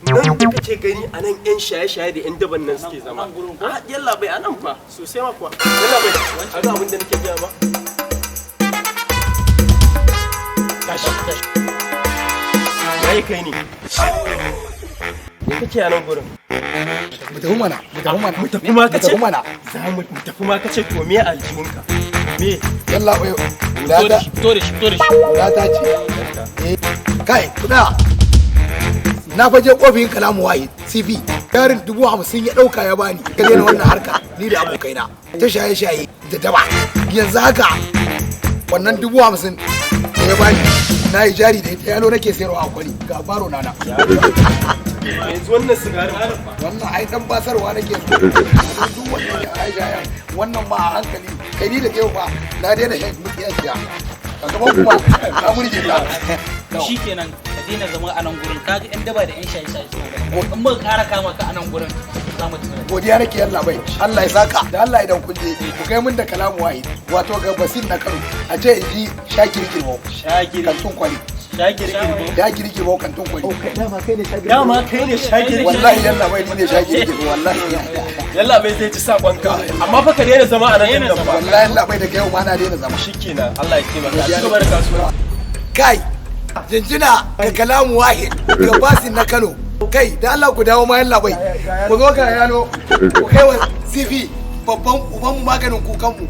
Nan da kake gani a nan 'yan shaye-shaye da 'yan daban nan suke zama. A yalla bai, a nan fa sosai ma kuwa. Yalla bai, a ga abin da nake gaya ma. Tashi, tashi. Waye kai ne? Me kake a nan gurin? Mu tafi mana, mu tafi mana. Mu tafi ma Mu kace? tafi mana. Za mu tafi ma kace? To me aljihunka? Me? Yalla bai, hulata. Fito da shi, fito da shi. Hulata ce. Eh, kai, ku tsaya. Na fa je kofin Kalamu Wahid CV, yarin 50,000 ya dauka ya bani. Ka daina wannan harka ni da abokaina ta shaye shaye da daba. Yanzu haka wannan 50,000 da ya bani, na yi jari da ita. Yalo nake sayarwa a kwari, ga baro nana. Yanzu wannan sigarin fa? Wannan ai dan basarwa nake so, duk wannan shaye shaye wannan ma a hankali. Kai, ni da ke ba na daina shan mutiyaciya ka gaban kuma na murje ta. Shikenan, ka daina zama a nan gurin. Kaga yan daba da yan shaye-shaye suna da, in muka ƙara kama ka a nan gurin, za mu tafi da kai. Godiya nake, yalla bai, Allah ya saka. Da Allah idan kun je, ku kai min da Kalamu Wahid, wato ga Basir na Kano, a ce in ji Shakiri Girmo. Shagiri. Kantin Kwari. Shagiri Girbo. Shakiri Girmo, Kantin Kwari. Dama kai ne Shagiri? Wallahi yalla bai, ni ne Shakiri Girmo, wallahi. Yalla bai, zai ci sakonka, amma fa ka daina zama a nan din nan fa. Wallahi yalla bai, daga yau ma na daina zama. Shikenan, Allah ya taimaka, ci gaba da kasuwa. Kai, jinjina ga Kalamu Wahid, ga Basin na Kano. Kai, da Allah ku dawo ma. Yalla bai, ku zo ga yalo, ku kai wa CV babban uban maganin kukanmu.